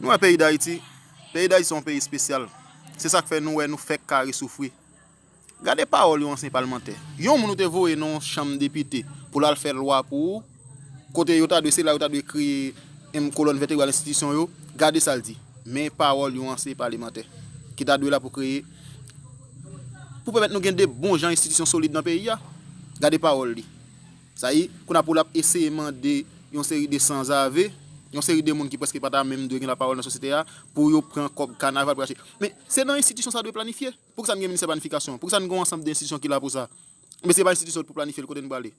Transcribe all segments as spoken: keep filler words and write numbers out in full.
Nou wè peyi Dayiti, peyi Dayiti se yon peyi espesyal. Se sa k fè nou wè nou fèk kare soufri. Gade pawòl yon ansyen palmantè. Yon moun ou te voye nan yon chanm depite pou l al fè lwa pou ou, kote yo ta dwe, se la yo ta dwe kreye, em, kolòn vètebral enstitisyon yo, gade sa l di. Men pawòl yon ansyen palemantè ki ta dwe la pou kreye, pou pèmèt nou gen de bon jan enstitisyon solid nan peyi a. Gade pawòl li. Sa ye, kounye a pou l ap eseye mande yon seri de sanzave, yon seri de moun ki prèske pa ta menm dwe gen lapawòl nan sosyete a, pou yo pran kòb kanaval pou achte. Men se nan enstitisyon sa dwe planifye. Poukisa n gen ministè planifikasyon? Poukisa n gen yon ansanm de enstitisyon ki la pou sa? Men se pa enstitisyon pou planifye l, kote n prale?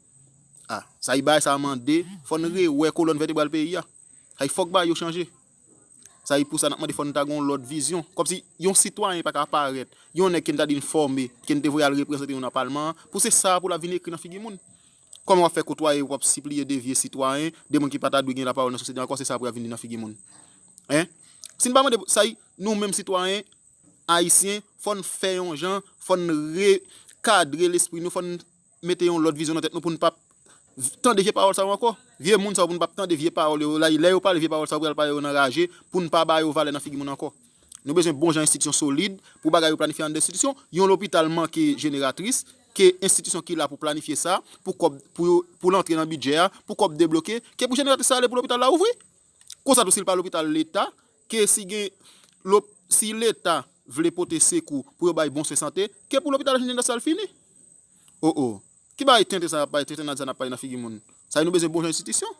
A, sa ye, bagay sa mande, fò n rewè kolòn vètebral peyi a. Sa ye, fòk bagay yo chanje. Sa ye, pou sa n ap mande fò n ta gen yon lòt vizyon. Kòmsi yon sitwayen pa ka parèt, yon nèg ke n ta di n fòme, ke n te voye al reprezante nou nan palman an, pou se sa pou l ap vin ekri nan figi moun. Kòman w ap fè kotwaye, w ap sipliye de vye sitwayen, de moun ki pa ta dwe gen lapawòl nan sosyete ankò, se sa pou y ap vin di nan figi moun? Hein? Si n pa mande sa, nou menm sitwayen ayisyen, fò n fè yon jan, fò n rekadre lespri nou, fò n mete yon lòt vizyon nan tèt nou pou n p ap tande vye pawòl sa yo ankò. Vye moun sa yo pou n p ap tande vye pawòl yo la, lè yo pale vye pawòl sa yo, pou y al pale yo nan raje, pou n pa ba yo valè nan figi moun ankò. Nou bezwen bon jan enstitisyon solid pou bagay yo planifye anndan enstitisyon. Yon lopital manke jeneratris, ke enstitisyon ki la pou planifye sa, pou kòb, pou, pou l antre nan bidjè a, pou kòb debloke, ke pou jeneratris sa ale pou lopital la ouvri. Konsa tou, si l pa lopital leta, ke si gen, lop, si leta vle pote sekou pou yo bay bon swen sante, ke pou lopital jeneratris sa l fini. O, o. Ki bagay tenten sa n ap pale, tenten sa n ap pale nan figi moun? Sa nou bezwen bon jan enstitisyon.